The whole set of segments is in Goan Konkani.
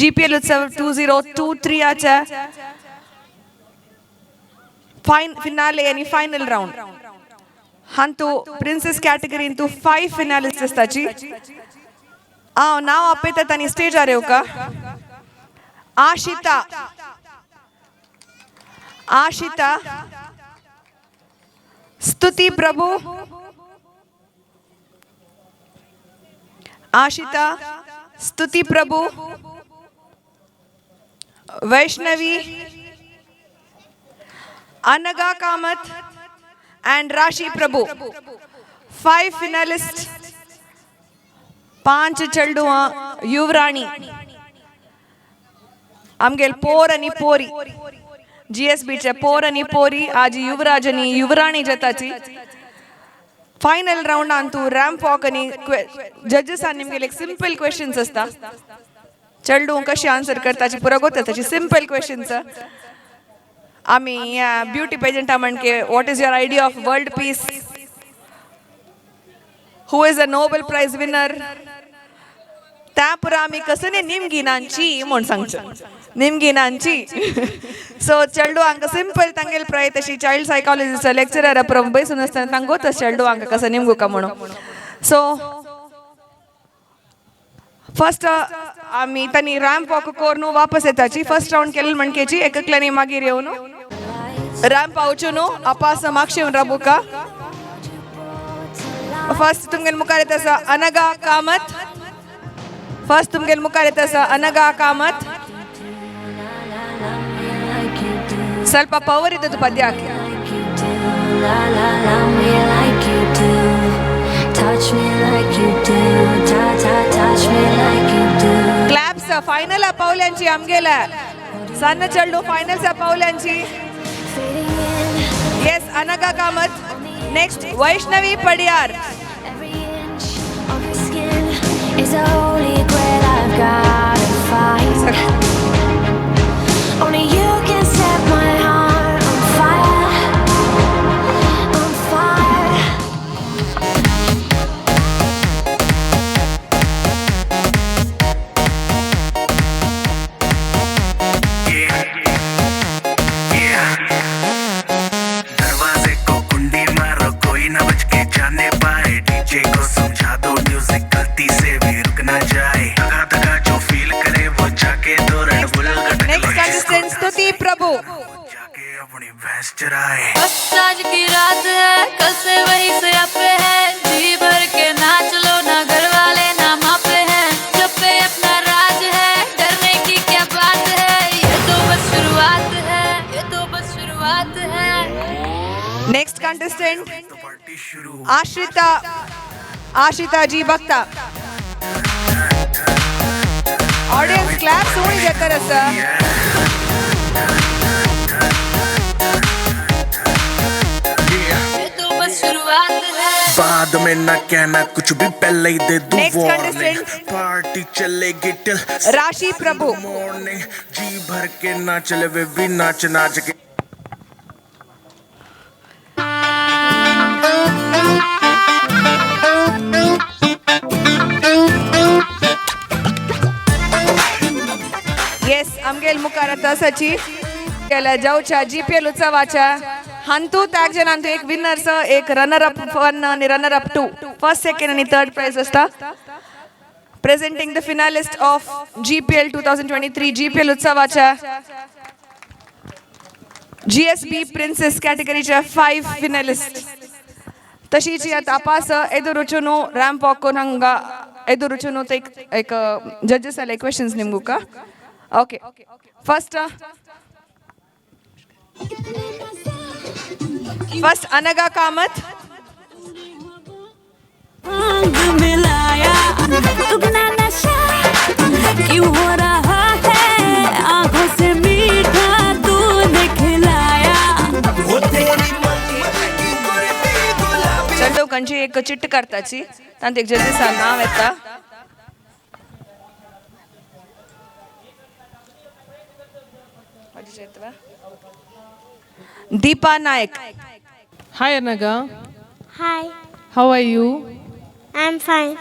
जीपीएल उत्सव 2023 आचा ಫಿನಾಲೆ आणि ಫೈನಲ್ ರೌಂಡ್. ಹಂತು ಪ್ರಿನ್ಸೆಸ್ ಕ್ಯಾಟಗರಿ ಇಂತೂ 5 ಫಿನಾಲಿಸ್ಟ್ असताची. ಆ ನಾವು ಅಪ್ಪೇತ ತಾನಿ ಸ್ಟೇಜ್ ಆರೇವ್ का. ಆಶಿತಾ, ಆಶಿತಾ, ಸ್ತುತಿ ಪ್ರಭು, ಆಶಿತಾ, ಸ್ತುತಿ ಪ್ರಭು, Vaishnavi, ಅನಗಾ Kamath and Rashi Prabhu. 5 finalist, 5 चेडवां युवराणी. आमगेल पोर आनी पोरी, जीएसबीचे पोर आनी पोरी आज युवराज आनी युवराणी जाताची. फायनल राउंडान तूं रॅम्प वॉक आनी जजेसान निमगेल एक सिंपल क्वेश्चन्स आसता. चेडूं कशी आन्सर करताची पुरो गोता ताची सिंपल क्वेश्चन्स. आमी beauty पेजंटा म्हणके what is your idea of world peace, who is a Nobel Prize winner, त्या पुरो आमी कसं निमगी नांची म्हूण सांगचें, निमगी नांची. सो चेडवांक सिंपल तांगेल प्राय तशी चायल्ड सायकोलॉजीचो लेक्चरर पुरो बसून आसतना तांकां गोत चेडवांक कसं निमगुका म्हणून. सो फर्स्ट आमी तांणी रॅम्प वॉक करून वापस येताची. फर्स्ट राउंड केलें म्हणकेची एककल्यानी मागीर येवन रॅम्प पावचो न्हू अपास मागशे येवन राबुका. फर्स्ट तुमगेल मुखार येता आसा अनगा कामत. फर्स्ट तुमगेल मुखार येता आसा अनगा कामत. ಸ್ವಲ್ಪ ಪವರ್ ಇದ್ದದ್ದು ಪದ್ಯ ಹಾಕಿ. Touch me like you do, ta ta, touch me like you do. Claps final पावल्यांची आमगेला ಸಣ್ಣ ಚೆಂಡು final ಪಾವल्यांची. Fading in, S Anagha Kamath. Next Vaishnavi Padiyar. Every inch of your skin is a holy grail I've gotta find. Only you can set my heart on fire, on fire. दरवाजे को कुंडी मारो, कोई ना बच के जाने पाए. डीजे को समझा दो, म्यूजिक गलती से भी रुक ना जाए. धगा धगा जो फील करे वो जाके दो रेड बुल. ನೆಕ್ಸ್ಟ್ ಕಂಟೆಸ್ಟೆಂಟ್ ಸ್ತುತಿ ಪ್ರಭು. जाके अपनी भैंस चराए. बस आज की रात है, कल से वही से पे है. जी भर के नाच लो ना, घर वाले ना मापे हैं. जब पे अपना राज है, डरने की क्या बात है? ये तो बस शुरुआत है, ये तो बस शुरुआत है. ನೆಕ್ಸ್ಟ್ ಕಂಟೆಸ್ಟೆಂಟ್ तो पार्टी शुरू. ಆಶ್ರಿತಾ, ಆಶ್ರಿತಾ ಜಿ ಭಕ್ತ. ಆಡಿಯನ್ಸ್ ಕ್ಲಾಪ್ ಸೋಣಿ ಜತ್ತರ ಸರ್. ये तो बस शुरुआत है. बाद में ना कहना कुछ भी, पहले ही दे दूं Next warning. contestant. Party चलेगी टिल राशि प्रभु. मॉर्निंग. जी भर के नाच ले वे भी नाच नाच के. ಎಸ್ ಅಮ್ಗೇಲ್ ಮುಖಾರ तसची केला जाऊच्या जीपीएल उत्सवाच्या हंतू त्याग जण अंतू एक विनर्स, एक रनर अप 1 आणि रनर अप 2, फर्स्ट सेकंड आणि थर्ड प्राइज असता. Presenting the finalist of GPL 2023, GPL उत्सवाच्या जीएसबी प्रिन्सेस कॅटेगरीच्या 5 फिनालिस्ट. तशीच आता अपास ಎದುರುಚುನು ರ್ಯಾಂಪ್ ವಾಕ್ ಹಂಗ ಎದುರುಚುನು एक एक ಜಡ್ಜಸ್ ಅಲ್ಲ questions ನಿಮ್ಗುಕ. Okay, first first Anagha Kamath. भांग मिलाया, दुगना नशा क्यों हो रहा है? आंखों से मीठा तूने खिलाया. चलो कंची एक चिट्ट करताची तांत एक जजेस नाव येता. Deepa Naik. Hi Anaga, Hi, how are you? I'm fine.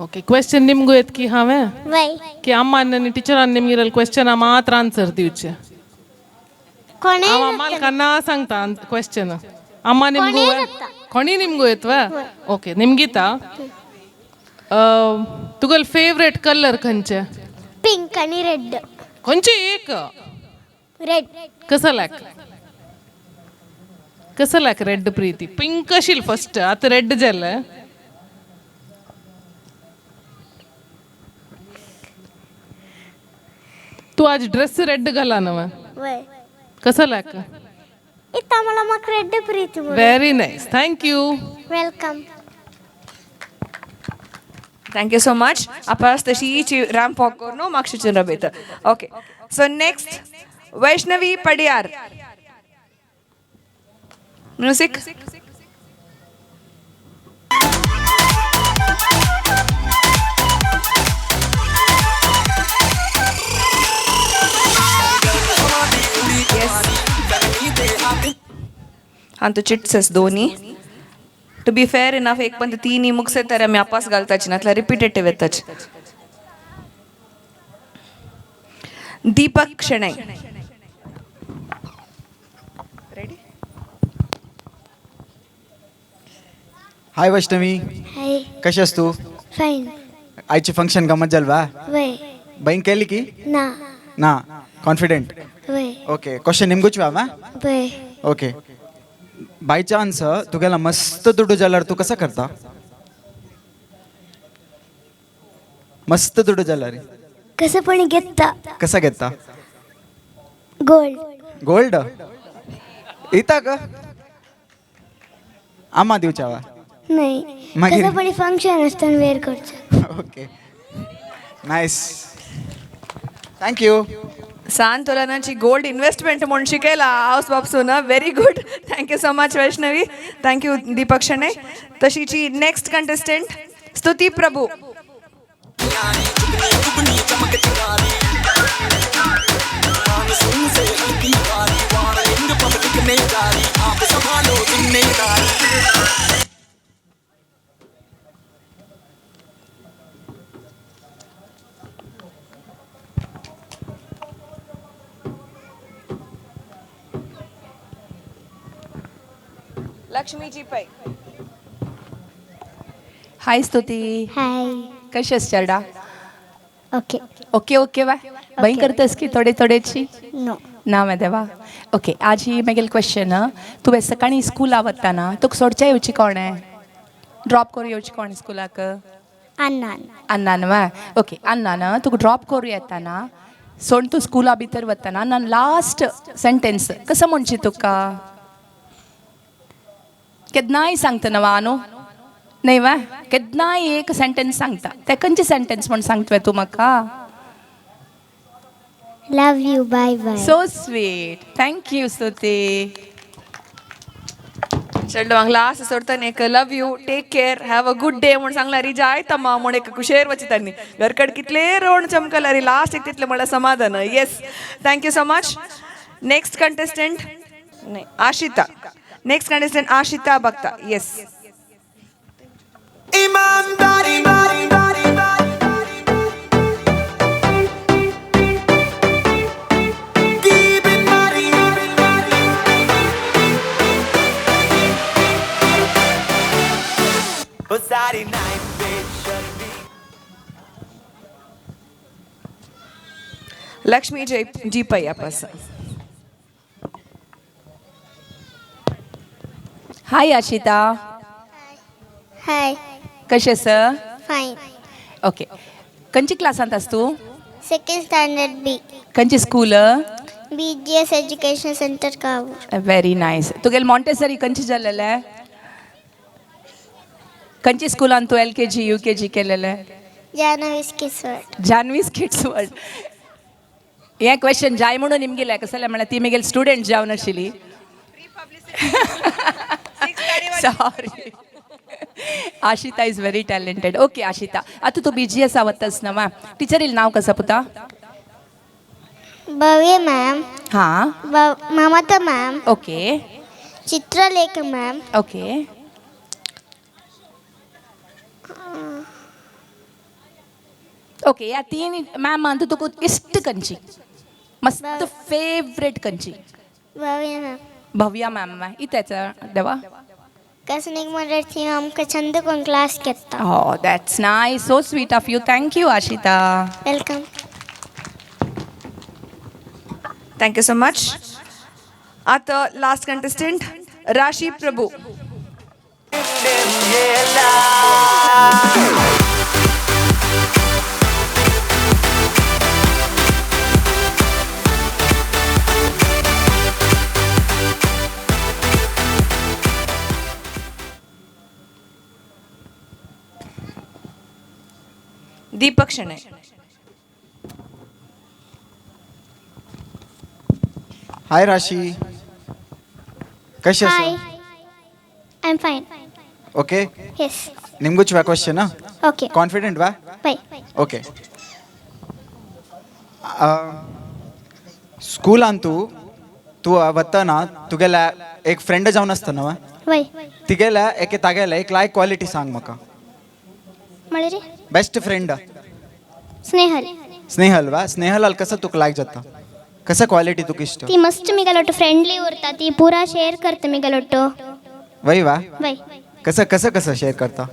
Okay, question ನಿಮಗೂ ಎತ್ಕಿ ಹಾವೆ? ವೈ. ಕಿ ಅಮ್ಮ ಟಿಚರಾन ನಿಮ್ಗೆ ಕ್ವೆಶ್ಚನ್ ಮಾತ್ರ ಆನ್ಸರ್ दिवचे. कोणे. ಅವ ಅಮ್ಮಾಲ್ ಕನ್ನ सांगता ಕ್ವೆಶ್ಚನ್. ಅಮ್ಮ ನಿಮ್ಗೂ ಕೊಣಿ ನಿಮ್ಗೂ येतवा? ಓಕೆ, ನಿಮ್ಗೀತ तुगल फेवरेट कलर खंयचे? पिंक आणि रेड. खंयचे एक? रेड. कसं लाक, कसं लाक रेड? प्रीती, पिंक अशील फर्स्ट, आता रेड जालें. तू आज ड्रेस रेड घाला नव? वय. कसं लाक? इथं मला मग रेड प्रीती म्हणून. Very nice, thank you. Welcome. Thank you so much. ಅಪಾಸ್ ತಶೀಚಿ ramp walk ಕೋರ್ನು ಮಾಕ್ಷಿ ರಬೇತ. Okay, so next Vaishnavi Padiyar. Music. ಅಂತೂ ಚಿಟ್ಸಸ್ ಧೋನಿ. ಟು ಬಿ ಫೇರ್ ಇನಫ್, एक पण तीन मुगसे तर आमी आपास घालताची नातल्यार रिपिटेटिव्ह येताच. दीपक शणै. रेडी. हाय वैष्णवी. हाय. कशी आहेस तू? फाईन. आयची फंक्शन गमत जालवा? वय. बहीण केली की? ना. ना कॉन्फिडेंट? वय. ओके, क्वेश्चन निमगूच वा? वय. ओके, बाय चान्स तुगेला मस्त दुडू जाल्यार तू कसा करता? मस्त दुडू जाल्यार? कसं पण घेता. कसा घेता? गोल्ड. गोल्ड इता का आम्हा दिवचावा? नाही. मागीर? कसं पण फंक्शन असताना वेअर करचं. Okay, nice, thank you. सान तोलनाची गोल्ड इन्व्हेस्टमेंट म्हणून शिकयला हावस बापसून. Very good, thank you so much Vaishnavi. Thank you Deepak Shenai. तशीची next contestant Stuti Prabhu. Lakshmi G Pai. Hi Stuti. Hi. कशी आहेस चरडा? ओके. ओके ओके वा बही करतस की थोडे थोडेची? नो. ना देवा. ओके, आज ही मागील क्वेश्चन. तुवें सकाळी स्कुला वताना तुका सोडच्या येवची कोण आहे? ड्रॉप करूं येवची कोण स्कुलाक? अण्णान. अण्णान वा. ओके, अण्णान तुका ड्रॉप करूं येताना सोड तूं स्कुला भितर वताना अण्णान लास्ट सेंटेन्स कसं म्हणची तुका? केन्नाय सांगता वा न्हू? न्हय वा, केन्नाय एक सेंटेन्स सांगता. तें खंयचें सेंटेन्स म्हूण सांगता तूं म्हाका? Love you, bye bye. So sweet, thank you Stuti. चेडवांक लास्ट सोडताना एक love you, take care, have a good day म्हूण सांगला री जायतम्मा म्हूण एक कुशेर वचितांनी घरकड कितले रोण चमकला री लास्ट एक तितलें म्हळ्यार समाधान. Yes, thank you so much. Next contestant न्हय Ashita. Next contestant Ashita Bhakta. Yes. ईमानदारी की बीमारी. ओ सारी नाइट बेशर्मी. लक्ष्मी जय जी पै आपस. हाय आशिता. हाय. कशें आसा? फाईन. ओके, खंयच्या क्लासांत आस तूं? सेकंड स्टँडर्ड बी. खंयची school? BGS education centre, Kavoor. Very nice. तुगेले मॉन्टेसरी खंयचे जालेलें? खंयच्या स्कुलान तूं LKG UKG केलेलें? जानवीस किसवट. जानवीस किड्स वर्ल्ड. हें क्वेश्चन जाय म्हणून निमगेलें, कसलें म्हळ्यार ती मेगेली स्टुडंट जावन आशिल्ली. Sorry, Ashita is very talented. Okay Ashita, आतां तूं BGS वतास ना वा? टिचरील नांव कसं पुता? भव्य मॅम. हां. Mamata ma'am. Okay. Chitralekha ma'am. Okay. Okay, या तीन मॅमान तुका इश्ट खंयची, मस्त फेवरेट खंयची? भव्या मॅम. भव्या मॅम इतेच देवा. कसनीक म्हणल्यार ती आमकां छंद करून क्लास घेता. Oh, that's nice, so sweet of you. Thank you Ashita. Welcome. Thank you so much. आता last contestant Rashi Prabhu. Deepak Shenoy. Hi Rashi, कशी हाय, आसा? I am fine. Okay. Yes. निमगुच वा क्वेश्चन? ओके. कॉन्फिडंट वा? बाय. ओके, स्कुलान तूं तूं वतना तुगेल्या एक फ्रेंड जावन आसता न्हू? वय. तिगेल्या एके तागेल्या एक लायक क्वॉलिटी सांग म्हाका. म्हळ्यार? Best friend. Snehal. Snehal वा? स्नेहलाल कसं तुका लायक जाता, कसं क्वालिटी तुका इश्ट? ती मस्त मिगलोट्टु फ्रेंडली उरता, ती पुरा शेअर करता मिगलोट्टु. वय वा? वय. कसं कसं कसं शेअर करता?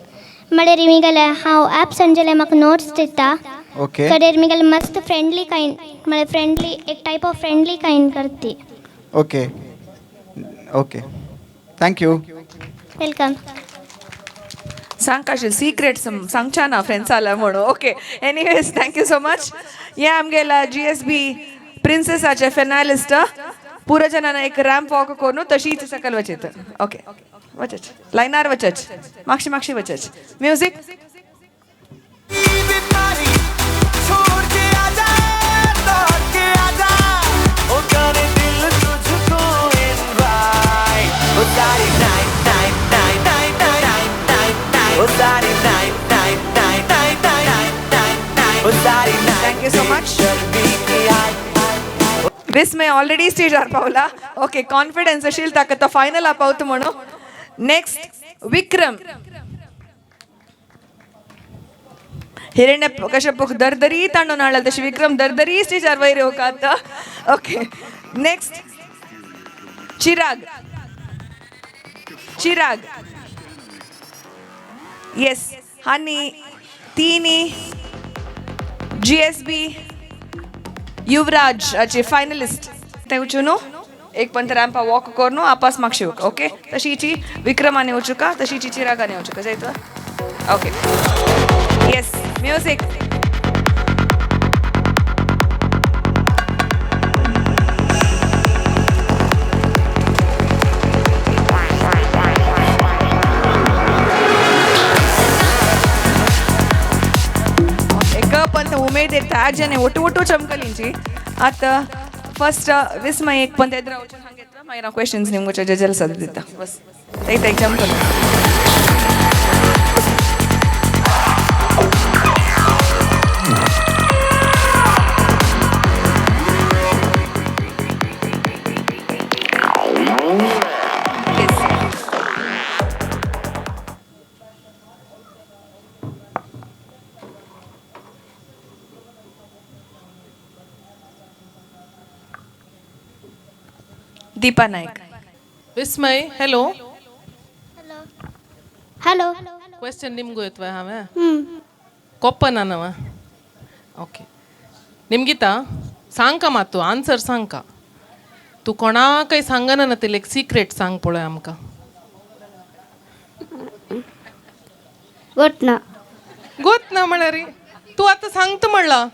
म्हळ्यार मिगले हांव एबसंट जाल्यार म्हाका नोट्स दिता. ओके. कडेर मिगले मस्त फ्रेंडली कायंड, म्हळ्यार फ्रेंडली एक टायप ऑफ फ्रेंडली कायंड करती. Okay okay, thank you. Welcome. सांग काशील सिक्रेट सांगच्या ना फ्रेंड्स आला म्हणून. Okay, anyways thank you so much. हे आमगेला GSB प्रिन्सेसाचे फेनालिस्ट पुरा जणांना एक रॅम्प वॉक करून तशीच सकल वचेत. ओके, वचच लायनार वचच, मागशी मागशी वचच. Music. Thank you so much. Vismay already स्टेजार पावला. ओके, कॉन्फिडन्स अशील ताका तो फायनल पावता म्हणून. नेक्स्ट विक्रम. हिरण्य कश्यप दरदरी तांडून हाडला तशी विक्रम दरदरी स्टेजार वयर येवंक आता. Okay, next Chirag. Chirag, yes. हानी तिनी GSB युवराज आचे फायनलिस्ट ते वचून एक पंत रॅम्पा वॉक करून आपस मागशी येवंक. ओके, तशीची विक्रमाने वचुका, तशीची चिरागाने वचुका जायत. Okay, yes, music. एक पंत उमेद ताजने ಒಟ್ಟು ಒಟ್ಟು ಚಮಕಲಿಂಚಿ. ಆತ ಫಸ್ಟ್ ವಿಸ್ಮಯ एक पंत ಎದುರ ವಚून हांगा मागीर हांव क्वेश्चन्स निमगोचे जजल सद दिता. बस तै चमकल. Yes. Deepa Naik. Vismay, hello. Hello. Question ನಿಮಗೂ ಇತ್ವ ಹಾವೆ ಕೊಪ್ಪ ನಾನವ. ಓಕೆ, ನಿಮ್ಗೀತ सांका मातू आन्सर सांका. तूं कोणाकय सांगना ना, एक सिक्रेट सांग पळय आमकां. गोत ना. गोत ना म्हळ्यार तूं आतां सांगता म्हणला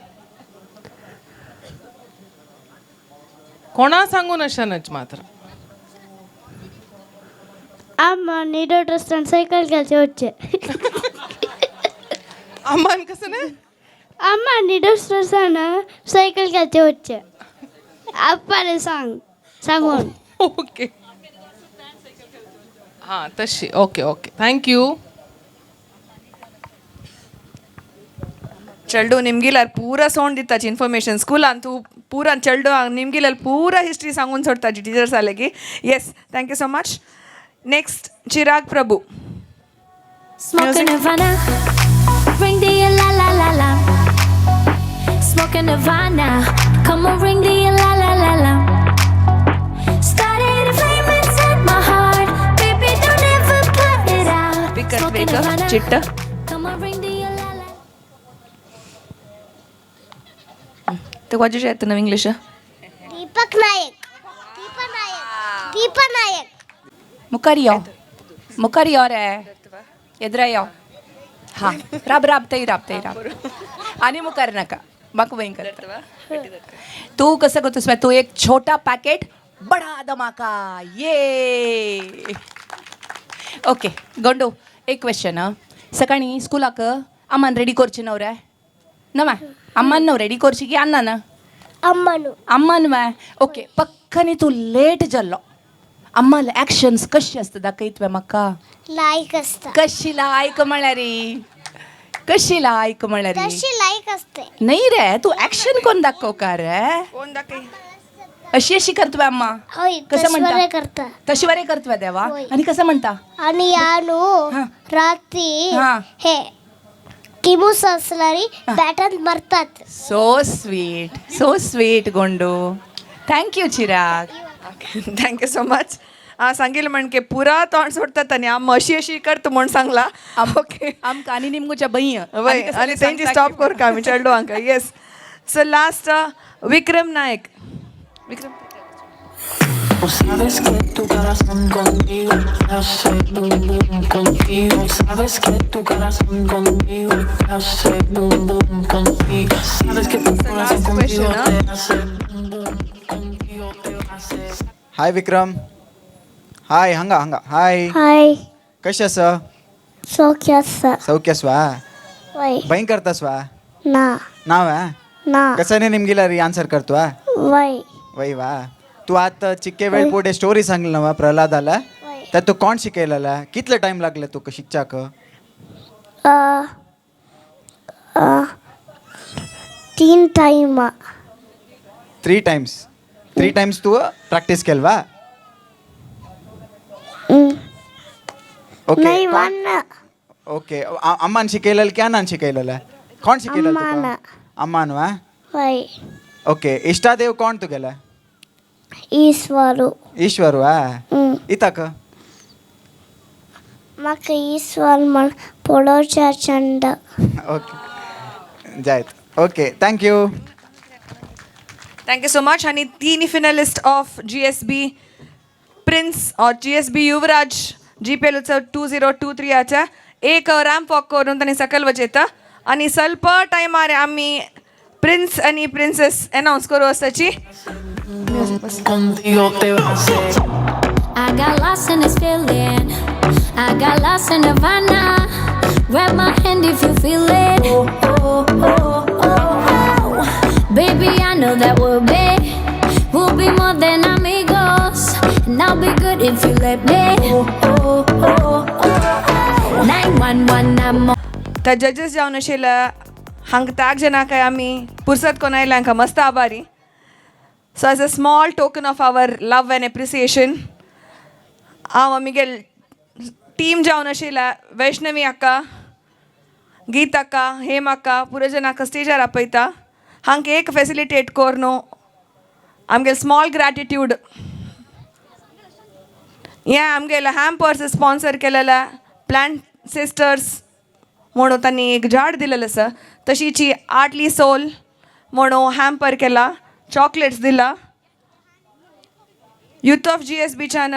कोणा सांगून अशें मात्र. अम्मा निडो रस्त्यान सायकल घालचे वच्चे. अम्मान कसं ना? अम्मा निडो रस्त्यान सायकल घालचे वच्चे आप्पाले सांग सांगून. ओके, हां तशी. Okay okay, thank you. चेडू निमगिलार पूरा सोंड दिताची इन्फॉर्मेशन स्कुलान तूं पूरा चेडू निमगिलार पूरा हिस्ट्री सांगून सोडताची टिचर्स आले की. Yes, thank you so much. Next Chirag Prabhu. Smoking Nirvana, ring the la la la la. Nirvana. Come on, ring the la la la la. Started a flame inside my heart. Baby, don't ever put it out. Pick Smoking करतवे Havana. चिट्ट Come on, ring the la la. ते वाजू येतं ना इंग्लिश. दीपक नायक, दीपा नायक, दीपा नायक. मुखार यो, मुखार यो रे, एदरा यो. हा, राब राब तई, राब तई, राब आणि मुखार नका. म्हाका वय करता. तू कसं करतोस मागीर? तू एक छोटा पॅकेट बडा धमाका. ये ओके गोंडू, एक क्वेश्चन. सकाळी स्कुलाक अम्मान रेडी करची नव रे? नवा अम्मान नव रेडी करची की अन्नान? अम्मानु. अम्मान वा. ओके, पक्कनी तू लेट जाल्लो, अम्माले ॲक्शन्स कशी आसता दाखयत म्हाका. लायक असता. कशी लायक म्हळ्यार? कशी लायक म्हळ्यार? तशी लायक असते. नाही रे, तू ॲक्शन कोण दाखव का रे? कोण दाखय? अशी अशी करतोय अम्मा. होय. कसं तशी म्हणता? बरे करता. तशी बरे करतोय देवा. होय. आणि कसं म्हणता? आणि यानू हा. रात्री हा. हे किमूस असणारी बॅटन मरतात. So sweet, so sweet Gondu. Thank you Chirag. Thank you so much. सांगेल म्हणके पुरा तोंड सोडतात आणि आम अशी अशी करतो म्हण सांगला. ओके. आमकां आनी निमगुच्या बई. वय आणि तेंची स्टॉप कर का आमी चेडलो हांका. Yes, so last Vikram Naik. Vikram. Sabes que tu corazón conmigo hace boom boom contigo. Sabes que tu corazón conmigo hace boom boom contigo. Sabes que tu corazón last conmigo question, huh? te hace boom boom contigo te hace. Hi Vikram, hi. हंगा हंगा, हाय. हाय. कशी आसा? सौख्य आसा. सौख्य आसवा? वय. भंय करतासवा? ना. नाव? ना. कसं निमगिला री आन्सर करतो? वय. वय वा. तू आता चिक्के वेळ पुढे स्टोरी सांगली ना प्रल्हादाला? वय. तर तू कोण शिकयलेला? कितले टाइम लागले तुका शिकच्याक? अ, अ, तीन time. Three times. Three times तू प्रॅक्टिस केलवा? ओके. नाही, वन. ओके, अम्मान शिकयलेलं की अण्णान शिकयलेलं? कोण शिकयलेलं तुका? अम्मान. अम्मान वा. वय. ओके, इष्टादेव कोण तुगेला? ईश्वरू. ईश्वर वा. इताक? म्हाका ईश्वर म्हण पळोवच्या चंड. ओके, जायत. Okay, thank you. Thank you so much. आणि तीन finalist of GSB prince Aur GSB Yuvraj GPL उत्सव 2023आच्या एक रॅम्प वॉक करून तांणी सकयल वचयता आणि स्वल्प टायमार आमी प्रिन्स आनी प्रिन्सेस अनावन्स करू आसाची. Contigo te hace. I got lost in this feeling. I got lost in Nirvana. Grab my hand if you feel it. Oh. Baby, I know that we'll be more than amigos. And I'll be good if you let me. Oh. 911, I'm त्या जजेस जावन आशिल्ले हांगा त्याग जना काय आमी पुरसत कोण आयले हांकां मस्त आभारी. So as a small token of our love and appreciation, हांव आमगेल टीम जावन आशिल्ल्या वैष्णवी अक्का, गीत अक्का, हेम अक्का, पुरजन अक्का स्टेजार आपयता. हांकां एक फेसिलिटेट कोर न्हू आमगेल स्मॉल ग्रॅटिट्यूड हें आमगेले हॅम्पर्स स्पॉन्सर केलेले प्लांट सिस्टर्स म्हणून तांणी एक झाड दिलेलें आसा. तशीच आर्टली सोल म्हणून हॅम्पर केला, चॉकलेट्स दिला. युथ ऑफ जीएसबीच्यान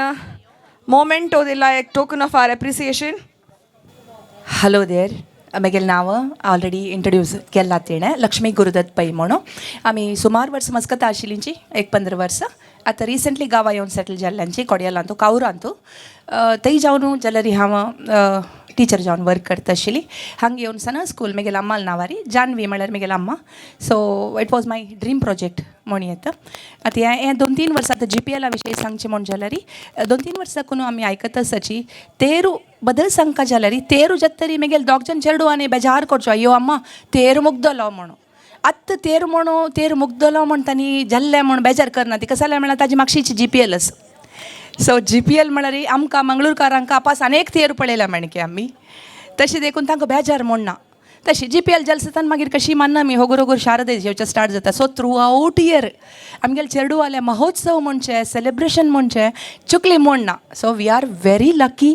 मोमेंटो दिला, एक token of our appreciation. Hello there. म्हगेलें नांव ऑलरेडी इंट्रोड्यूस केलां तेणें, लक्ष्मी गुरुदत्त पै म्हणून. आमी सुमार वर्सां मस्कत आशिल्लींची, एक 15 वर्सां. आतां रिसंटली गांवा येवन सेटल जाल्ल्यांची, कोडियालांतू, कावरांतू. थंय जावन जाल्यार हांव टिचर जावन वर्क करता आशिल्ली. हांगा येवन सावन स्कूल म्हगेल्या अम्माल नांवारी, जानवी म्हळ्यार म्हगेली अम्मा. So it was my dream project म्हणूं येता. आतां हें हें 2-3 वर्सां, आतां जीपीएला विशयी सांगचें म्हूण जाल्यार, 2-3 वर्सां करून आमी आयकत आसाची. तेरू बदल सांगका जाल्यार, तेरू जाता तरी म्हगेले दोग जाण चेडूं आनी बेजार करचो, अय्यो अम्मा तेर मुगदलो म्हणून. आत्तां तेर म्हणून, तेर मुगदलो म्हण तांणी जाल्लें म्हूण बेजार करना. ती कशें जालें म्हळ्यार ताजी मागशीची जीपीएल आसा. सो जीपीएल म्हळ्यार आमकां मंगळूरकारांक आपास अनेक तेर पळयल्या म्हणके आमी. तशें देखून तांकां बेजार म्हूण ना. तशी जी पी एल जलसतान मागीर कशी मानना आमी होगोर होगोर शारद येवचे स्टार्ट जाता. सो थ्रू आवट इयर आमगेले चेडूवाले महोत्सव म्हणचे सेलिब्रेशन म्हणचे चुकली म्हण ना. So we are very lucky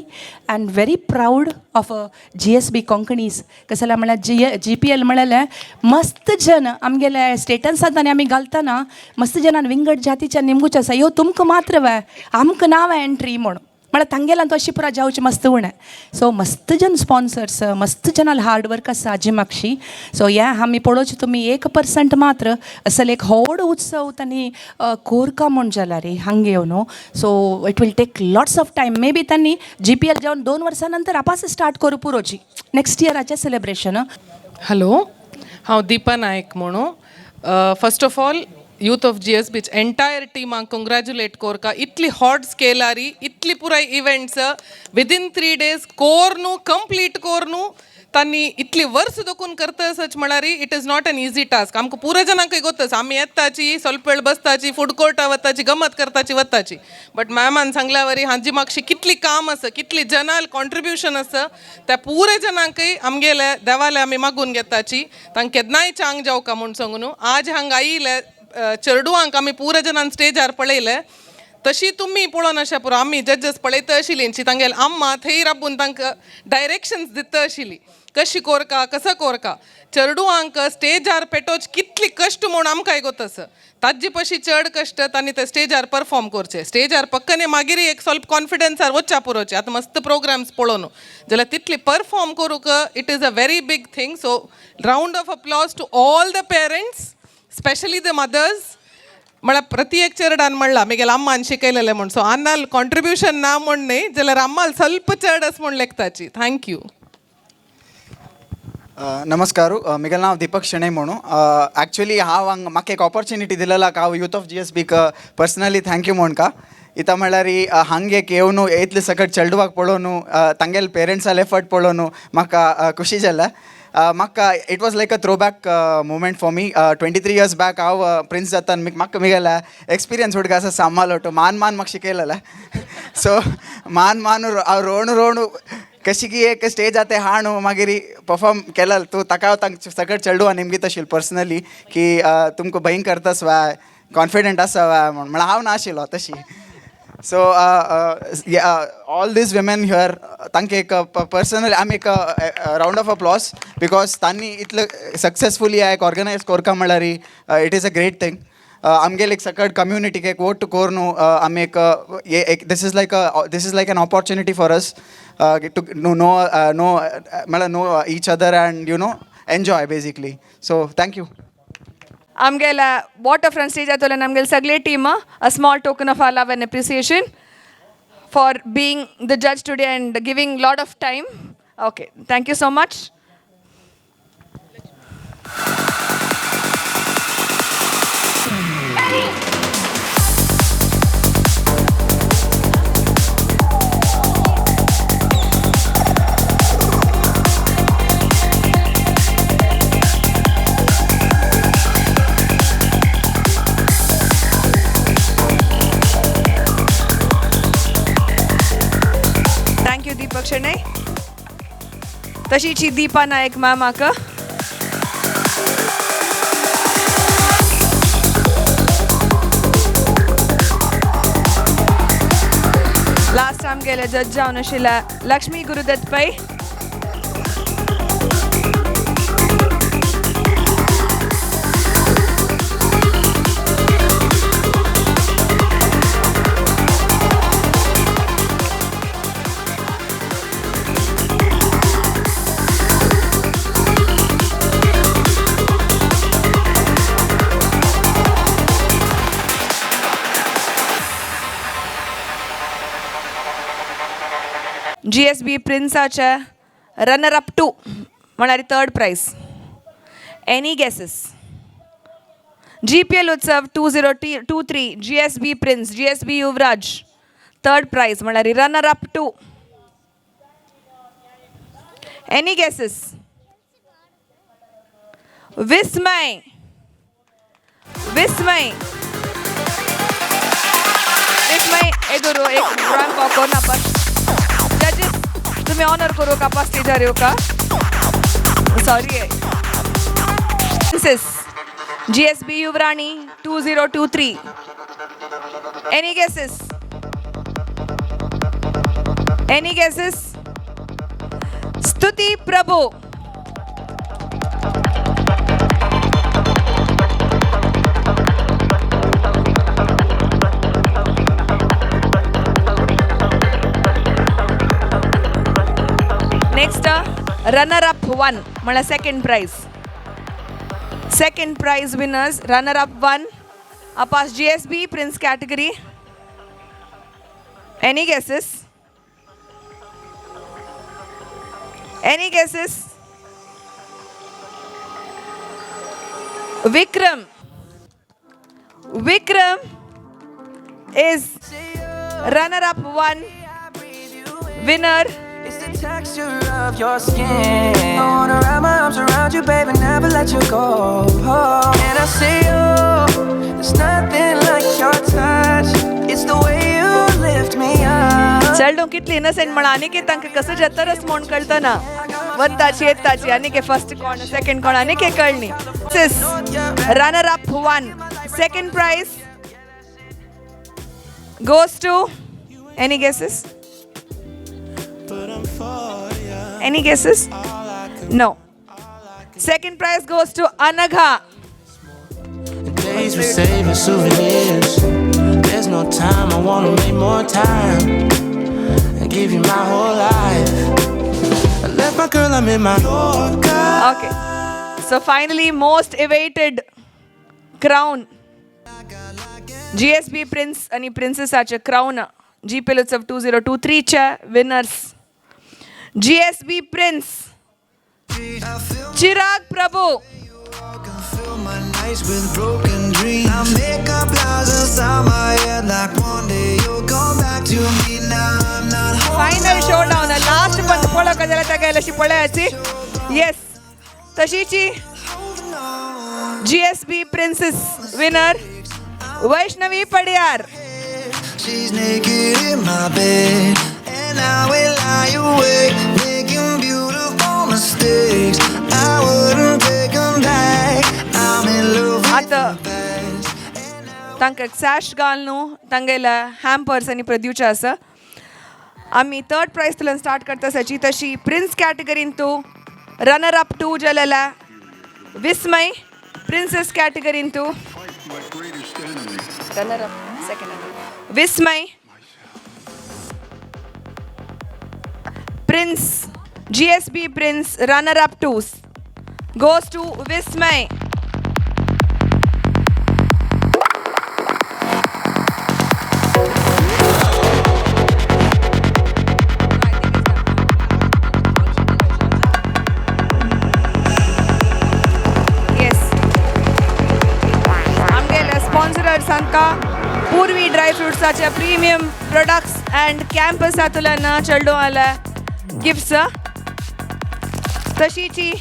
and very proud of GSB Konkanis. कशें जाल्यार म्हळ्यार जी पी एल म्हळ्यार मस्त जन आमगेले स्टेटसांत आनी आमी घालतना मस्त जनान विंगड जातीच्या निमगूच आसा ह्यो तुमकां मात्र वे आमकां ना वे एंट्री म्हूण म्हळ्यार तांगेल्यान तो अशी पुरा जावची मस्त उणें. सो मस्त जन स्पॉन्सर्स मस्त जनाल हार्ड वर्क आसा हाजी मागशी. सो हें आमी पळोवचें तुमी 1% मात्र असल एक व्हड उत्सव तांणी कोरका म्हूण जाल्यार हांगा येवन. So it will take lots of time maybe तांणी जी पी एल जावन 2 वर्सां नंतर आपास स्टार्ट करूं पुरोची नेक्स्ट इयराचें सेलिब्रेशन. हॅलो, हांव दीपा नायक म्हणू. First of all youth of GS beach entire टीमाक कंग्रॅच्युलेट कोरका. इतली हॉट स्केलारी इतली पुराय इव्हेंट्स विदीन 3 डेज कोरनू कंप्लीट कोरनू तांणी इतली वर्स दोकून करता सच म्हळ्यार it is not an easy task. आमकां पुरा जणांकय गोत आसा आमी येताची ಸ್ವಲ್ಪ वेळ बसताची फूड कोर्टा वताची गमत करताची वताची. बट मॅमान सांगल्या वरी हांजी मागशी कितली काम आसा कितली जनाल कॉन्ट्रिब्युशन आसा त्या पुरे जणांकय आमगेले देवाले आमी मागून घेताची तांकां केन्नाय चांग जावका म्हूण सांगून आज हांगा आयिल्ले चेडवांक आमी पुरा जणान स्टेजार पळयले तशी तुमी पळोवन अशें पुरो आमी जजस पळयता आशिल्ली तांगेले अम्मा थंय राबून तांकां डायरेक्शन्स दिता आशिल्ली कशी कोरका कसो कोरका. चेडवांक स्टेजार पेटोवच कितली कश्ट म्हूण आमकां गोत आसा ताजी पशी चड कश्ट तांणी ते स्टेजार परफॉर्म करचे. स्टेजार पक्कने मागीर एक स्वल्प कॉन्फिडन्सार वच्चा पुरोचे आतां मस्त प्रोग्राम्स पळोवन जाल्यार तितली परफॉर्म करूंक it is a very big thing. So round of applause to all the parents specially the mothers. म्हळ्यार प्रति एक चेरडान म्हणला मेगेल्या अम्मान शिकयलेलें म्हूण. सो अन्नाल कॉन्ट्रिब्युशन ना म्हूण न्ही जाल्यार अम्माल ಸ್ವಲ್ಪ चड आसा म्हूण लेखताची. Thank you. नमस्कार, म्हगेलें नांव दीपक शणै म्हणू. एक्चुअली हांव हांगा म्हाका एक ऑपॉर्च्युनिटी दिलेला हांव यूथ ऑफ जी एस बीक पर्सनली thank you म्हणका. इता म्हळ्यार हांग एक येवन इतले सकट चेडवाक पळोवन तांगेले पेरंट्साले एफर्ट पळोवन म्हाका खुशी जालें. म्हाका it was like a throwback moment for me. 23 years back हांव प्रिन्स जातान म्हाका म्हगेलें एक्सपिरियन्स हुडका आसा सांबाळोटो मान मान म्हाका शिकयलेलें. सो मान मान हांव रोणू रोणू कशी की एक स्टेज आतां हाणू मागीर परफॉर्म केलें तूं ताका हांव तांकां सकट चेडवां निमगीत आशिल्लें पर्सनली की तुमकां भंय करतास वाय कॉन्फिडंट आसा वाय म्हूण म्हळ्यार हांव नाशिल्लो तशी. So all these women here तांकां एक पर्सनली आमी एक रावंड ऑफ अप्लॉज because तांणी इतलें सक्सेसफुली एक ऑर्गनायज कोरका म्हळ्यार it is a great thing. आमगेले एक सकट कम्युनिटीक एक वोट कोरून आमी एक एक this is like an opportunity for us to know know म्हळ्यार know each other and you know enjoy basically. So thank you. आमगेल्या वॉटर फ्रंट स्टेज जातले आमगेले सगळे team a small token of our love and appreciation for being the judge today and giving lot of time. Okay, thank you so much. Thank you Deepak Shenoy. तशीच ही दीपा नायक मॅम म्हाका. लास्ट आमगेले जज जावन आशिल्ल्या लक्ष्मी गुरुदत्त पै. जीएसबी प्रिन्साचे रनर अप टू म्हळ्यार third prize. Any guesses? GPL Utsav 2023 GSB prince GSB Yuvraj third prize म्हळ्यार runner up two. Any guesses? Vismay. Vismay Vismay एदुरू एक रॅम्प वॉक करून आपण जजेस तुम्ही ऑनर करू का स्टेजार येऊ का? Sorry, princess GSB Yuvrani 2023. Any guesses? Any guesses? Stuti Prabhu. Next runner up 1 म्हळ्यार second prize. Second prize winners runner up 1 APAS GSB prince category. Any guesses? Any guesses? Vikram. Vikram is runner up 1 winner. It's the texture of your skin. I wanna wrap my arms around you, baby, never let you go. Oh, and I see you. There's nothing like your touch. It's the way you lift me up. चेडूं कितली इनोसेंट म्हण आनी तांकां कसं जातरच म्हूण कळतना वताची येताची आनी फर्स्ट कोण सेकंड कोण आनी कळनी. Runner up 1 second prize goes to, any guesses? Any guesses? No. Second prize goes to Anagha. Days we save as souvenirs. There's no time, I wanna make more time and give you my whole life. I left my girl, I'm in my Yorker. Okay. So finally, most awaited crown. GSB Prince ani Princess ache crown. GPL Utsav 2023 cha winners. GSB Prince Chirag Prabhu. With broken dreams, I make up lies inside my head like one day you'll come back to me. Now I'm not final showdown last ಬಂದು ಪೊಳ ಕಜಲ ತಗೈಲ ಶಿಪೊಳೆ ಹಚ್ಚಿ. Yes, ತಶೀಚಿ GSB Princess winner Vaishnavi Padiyar. She's naked in my bed and I will lie awake making beautiful mistakes. I wouldn't take them back. I'm in love with आता तांकां सॅश घाल न्हू तांगेल्या हॅम्पर्स आनी प्रद्यूचे आसा. आमी थर्ड प्रायज तुल्यान स्टार्ट करता सची तशी प्रिन्स कॅटेगरीन तूं रनर अप 2 जालेला विस्मय, प्रिन्सेस कॅटेगरीन तूं runner up second Vismay, prince GSB prince runner up 2 goes to Vismay. Yes. आमगेले स्पॉन्सरर्स आमकां पूर्वी ड्राय फ्रुट्साचे प्रिमियम प्रोडक्ट्स अँड कॅम्पस हातूंतल्यान चेडूं आल्या गिफ्ट्स. तशीची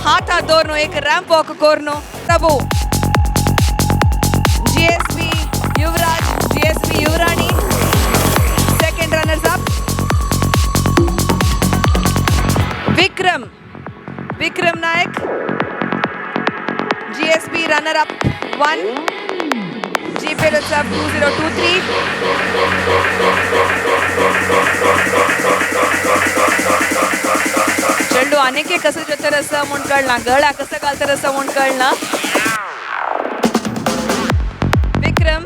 हाथ हाथ दोरनो एक रैंप वॉक कोरनो Prabhu GSB Yuvraj GSB Yuvrani second runners up Vikram Vikram Naik GSB runner up 1 GPL Utsav 2023. चेंडू आनीक कसं जतर आसा म्हूण कळना, गळा कसं घालतर आसा म्हूण कळना. विक्रम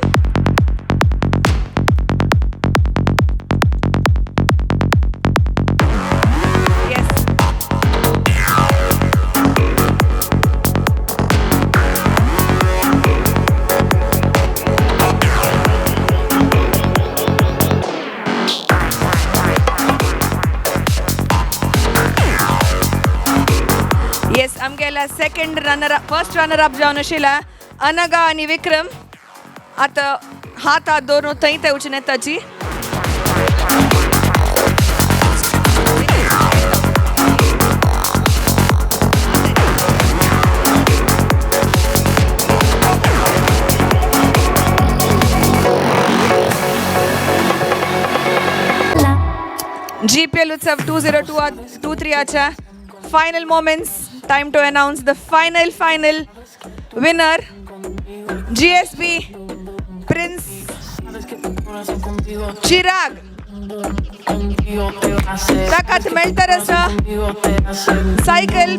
Yes. येस, आमगेला second runner, first runner up जावन आशिल्ला अनगा आनी विक्रम आतां हात हात दवरून थंय ते वचून येताची. GPL Utsav 2023 आच्या final moments. Time to announce the final winner, GSB Prince Chirag. ताकात मेळटरस cycle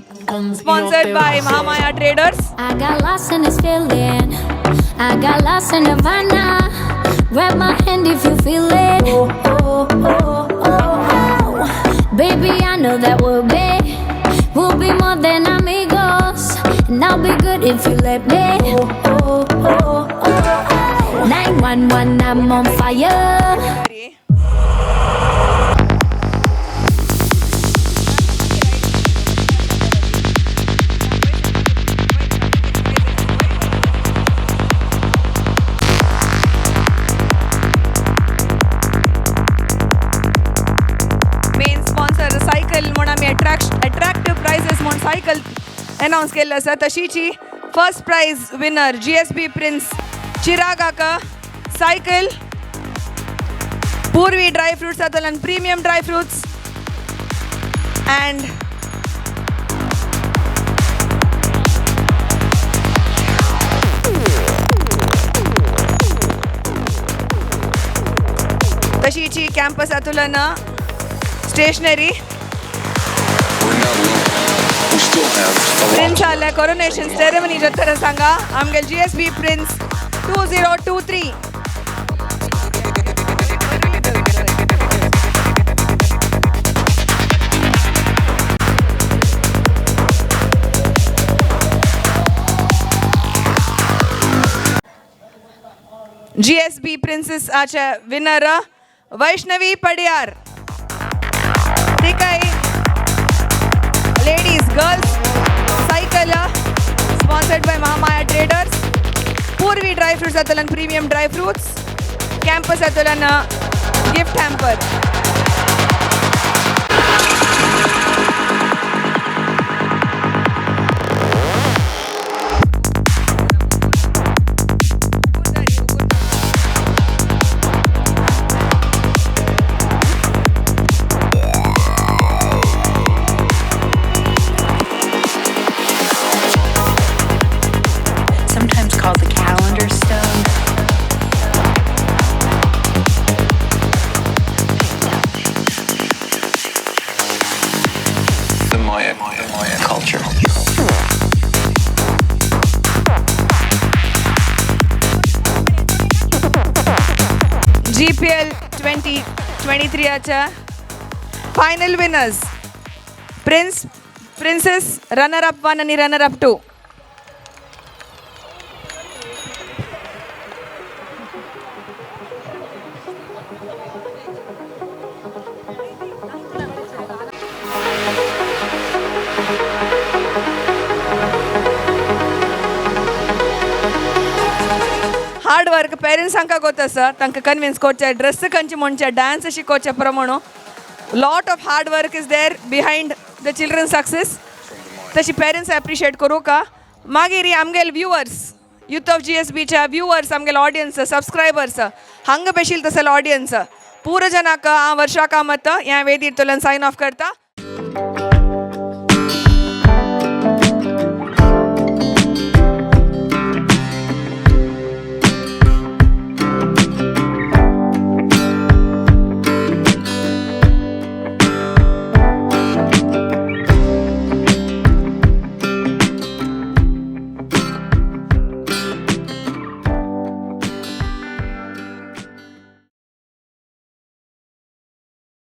sponsored by Mahamaya Traders. I got lost in this feeling. I got lost in Nirvana. Grab my hand if you feel it. Oh, oh, oh, oh, oh. Baby, I know that we'll be more than amigos. And I'll be good if you let me. Oh, oh, oh, oh, oh. 911, I'm on fire. Main sponsor cycle म्हूण आमी अट्रॅक्टिव्ह प्रायझीस म्हूण सायकल अनावन्स केल्ले आसा. तशीची first prize winner GSB Prince चिरागाक cycle, Purvi dry fruits जातल्यान premium dry fruits and तशीची campus अतुलन stationery. Prince आल्या coronation ceremony जाता सांगा आमगे GSB Prince 2023. GSB Princess आचे विनर वैष्णवी पडियार. ठीक आहे, ladies girls cycle sponsored by Mahamaya Traders, Purvi dry fruits जातल्यान premium dry fruits, campus जातल्यान gift hamper. Sometimes called the calendar stone. The Maya culture. GPL 2023 आच्या final winners, prince, princess, runner up 1 आणि runner up 2. Hard work पेरेंट्सांका गोत आसा, तांकां कन्विन्स करचें, ड्रेस खंयचे म्हणचे, डांस शिकोवचे प्रमाण. Lot of hard work is there behind the children success. तशी पेरेंट्स एप्रिशिएट करूं का. मागीर आमगेले व्युवर्स, यूथ ऑफ जीएसबीच्या व्युवर्स, आमगेले ऑडियन्स, सबस्क्रायबर्स, हांगा बेशील तसले ऑडियन्स, पूरा जनाक हांव वर्षा कामत ह्या वेदीर तुल्यान सायन ऑफ करता.